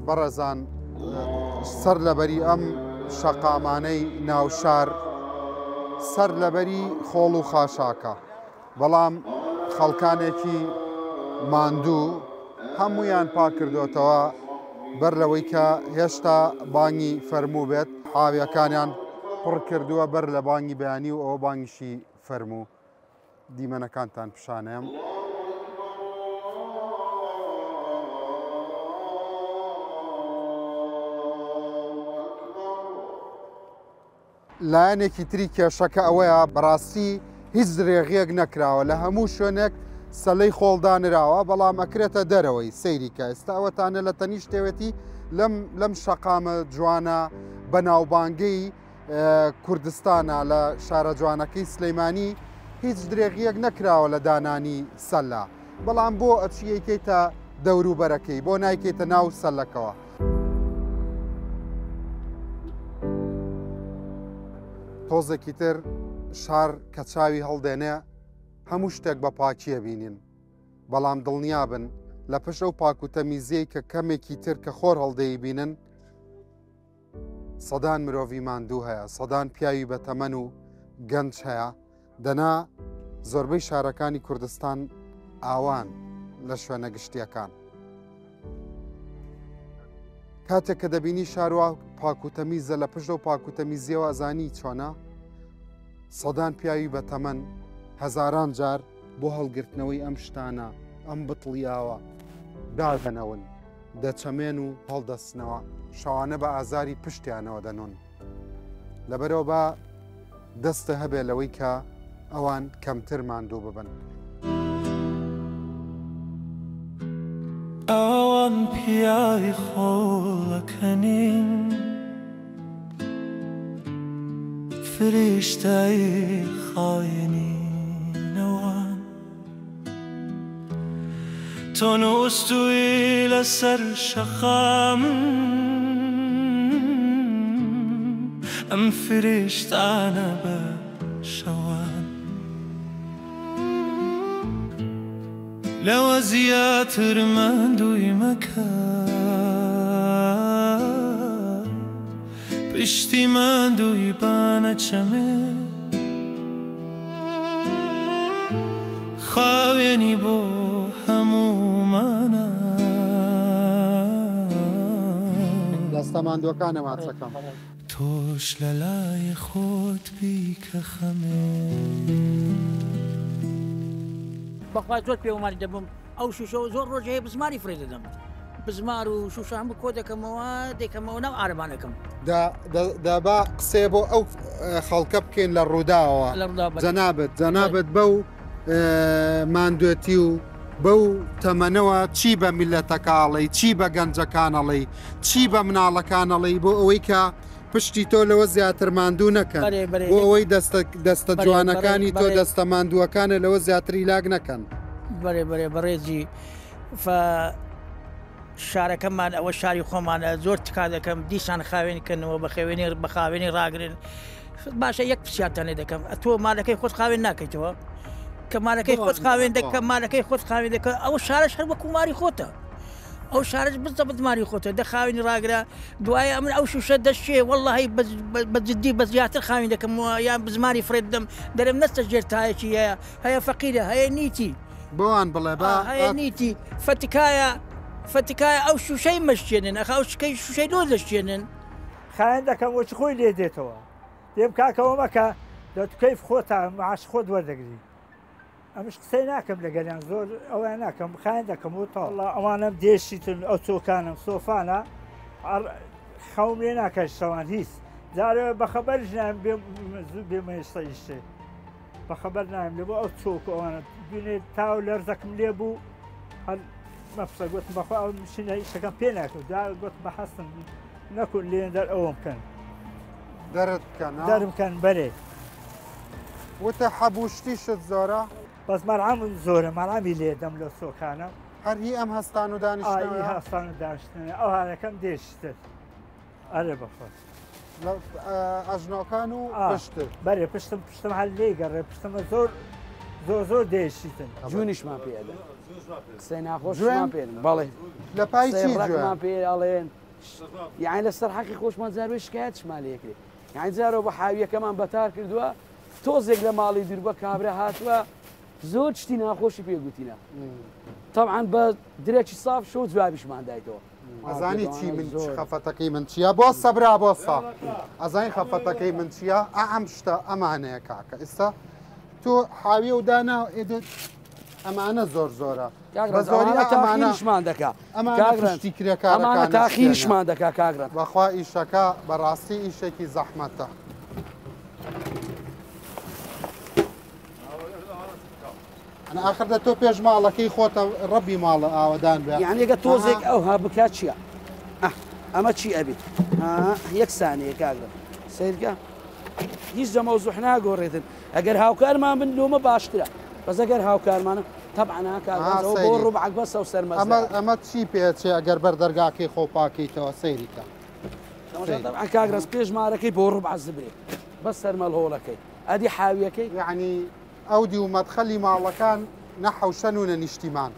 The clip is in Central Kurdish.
بەڕێزان سەر لەبەری ئەم شەقامانەی ناوشار سەر لەبەری خۆڵ و خاشاکە بەڵام خەڵکانێکی ماندوو هەمویان پاک کردوتەوە بەر لەوەی کە هێشتا بانگی فەرموو بێت حاویەکانیان پڕ کردووە بەر لە بانگی بەیانی و ئەوە بانگیشی فەرموو دیمەنەکانتان پیشانەیەم. لایەنێکی تری کێشەکە ئەوەیە بەڕاستی هیچ درێغیەک نەکراوە لە هەموو شوێنێک سەلەی خۆڵ دانراوە بەڵام ئەکرێتە دەرەوەی سەیری کە ئێستا ئەوەتانە لە تەنیشتێوێتی لەم لەم شەقامە جوانە بەناوبانگەی کوردستانە لە شارە جوانەکەی سلەیمانی هیچ درێغیەک نەکراوە لە دانانی سەلە بەڵام بۆ ئەچی یەکەیتە دەوروبەرەکەی بۆ نایکەیتە ناو سەلەکەوە. تۆزێکی تر شار کە چاوی هەڵدێنێ هەموو شتێک بە پاکیە بینین بەڵام دڵنیابن لە پشت ئەو پاک و تەمیزیەی کە کەمێکی تر کە خۆر هەڵدەی بینن سەدان مرۆڤی ماندوو هەیە، سەدان پیاوی بەتەمەن و گەنج هەیە، دەنا زۆربەی شارەکانی کوردستان ئاوان لە شوێنە گشتیەکان. کاتێک کە دەبینی شاروا پاک و تەمیزە لە پشت و پاک و تەمیزیەوە ئەزانی چۆنە سەدان پیاوی بەتەمەن هەزاران جار بۆ هەڵگرتنەوەی ئەم شتانە ئەم بتڵیاوە دادەنەون. دەچەمێن و هەڵدەستنەوە، شەوانە بە ئازاری پشتیانەوە دەنوون. لەبەرئەوە با دەستە هەبێ لەوەی کە ئەوان کەمتر ماندوو ببن. ئەوان پیاوی خۆڵەکەنین، فریشتەی خاوێنینەوان. تۆ نووستووی لەسەر شەقام ئەم فریشتانە بە شەوان لەوە زیاتر ماندووی مەکە پشتی ماندووی بانە چەمێ خاوێنی بۆ هەموومانە. دەستە ماندووەکانە ماچەکەم. تۆش لەلای خۆت بیکە خەمێ. بەخوا زۆر پێوەمانی دەبم ئەو شوشەوە زۆر ڕۆژ هەیە بزماری فرێ دەدەم بزمار و شوشە هەموو کۆ دەکەمەوە دەکەمەوە ناو عارەبانەکەم. دە دە دە با قسەیە بۆ ئەو خەڵکە بکەین لە ڕووداوەوە لە ڕووداو بەلێ. جەنابت جەنابت بەو ماندوێتی و بەو تەمەنەوە چی بە میللەتەکە ئەڵێی چی بە گەنجەکان ئەڵێی چی بە مناڵەکان ئەڵێی بۆ ئەوەی کە پشتی تۆ لەوە زیاتر ماندوو نەکەن بەرێ بەرێ بۆ ئەوەی دەستە دەستە بەرێ بەرێ جوانەکانی تۆ بەرێ دەستە ماندووەکانە لەوە زیاتر هیلاک نەکەن. بەرێ بەرێ بەڕێزی فە شارەکەمان ئەوە شاری خۆمانە زۆر تکا دەکەم دیسان خاوێن کەنەوە بە خەوێنی بە خاوێنی ڕاگرن باشە یەک پرسیارتان لێ دەکەم ئەتۆ مالەکەی خۆت خاوێن ناکەیتەوە کە مالەکەی خۆت خاوێن دەکە مالەکەی خۆت خاوێن دەکە ئەو شارش هەر وەکو ماری خۆتە ئەو شارش بزەبت ماری خۆتە دە خاوێنی ڕاگرە دوای ئەمن ئەو شوشە دەشێ واللهی بە جدی بە زیاتر خاوێن دەکەم یان بزماری فرێت دەم دەرم نەستە ژێر تایەکی هەیە هەیە فەقیرە هەیە نیتی بۆوان بڵێ با هەیە نیتی فتکایە فتکایە ئەو شوشەی مەشتێنن ئەخ ئەو شکەی شوشەی لۆ دەشتێنن. خایەن دەکەم وەچ خۆی لێ دێتەوە دێم کاکەوە مەکە دە تو کەیف خۆتە معاش خۆت وەردەگری ئەمش قسەی ناکەم لەگەلیان زۆر ئەویان ناکەم خایەن دەکەم و تاڵا ئەوانم دێشیتن ئەو چۆکانم سۆفانە خەوم لێ ناکەش شەوان هیچ جارێ بەخەبەرش نایم زوو بێمە ئیشێ بەخەبەر نایم لێ بۆ ئەو چۆک و ئەوانە دوێنێ تاو لەرزەکم لێ بوو هەر مەفسە گوتم بەخوا ئەو مشینە ئیشەکەم پێ ناکرد دا گوتم بە هەستم نەکون لێن دەر ئەوەم بکەن دەرت بکەن دەرم کەن بەرێ وتە حەبوو شتیشت زۆرە بەس مەرعەم زۆرە مەرعەمی لێ دەم لە سۆکانە هەر هی ئەم هەستان و دانیشتنەوە هەستان و دانیشتنە ئەو هارەکەم دێشتر ئەرێ بەخوا ئەژنۆکان و پشتت بەرێ پشتم پشتم هەر لێ گەڕێ پشتمە زۆر زۆر زۆر دێشیتن. جوونیشمان پێ ئەدەن. قسەی ناخۆشمان پێ بەڵێ. لە پای چی جوێن؟ پێ ئەڵێن. یانی لەسەر حەقی خۆشمان جاروێ شکایەتشمان لێ کرێ. یانی جارەوە بە حاویەکەمان بەتار کردووە تۆزێک لە ماڵی دوور بە کابرا هاتووە زۆر شتی ناخۆشی پێ گوتینە. طبعا بە درێکی ساف شۆ جوابیشمان دایتەوە. ئەزانی چی من خەفەتەکەی من چییە بۆ سەبرا بۆ سا ئەزانی خەفەتەکەی من چییە ئەم شتە ئەمانەیە کاکە ئێستا تۆ حاویە و دانا ئێدت ئەمانە زۆر زۆرە بە زۆری ئەمانەشمان دەکا ئەمانە کرێکارەکان تاخیرشمان دەکا کاگرن بەخوا ئیشەکە بەڕاستی ئیشێکی زەحمەتە. ئەنا ئاخر دە تۆ پێش ماڵەکەی خۆتە ڕەبی ماڵە ئاوەدان بێ. یعنی گە تۆزێک ئەوها بکات چییە؟ ئەمە چی ئەبێت؟ یەک سانەیە کاگرم سیرکە هیچ لە مەوزوع ناگۆڕێتن ئەگەر هاوکارمان بن لۆمە باشترە بەس ئەگەر هاوکارمانە طبعا بۆ ڕوبعک بەسە و سەرمەزرا. ئەمە چی پێچێ ئەگەر بەر دەرگاکەی خۆ پاکەیتەوە سەیریکە. طبعا کاک ڕەز پێشمارەکەی بۆ ڕوبع زبرێ بەس سەرمەڵ هۆڵەکەی ئەدی حاویەکەی یعنی ئەو دیو مەدخەلی ماڵەکان نە حەوشەن و نە نیشتیمان.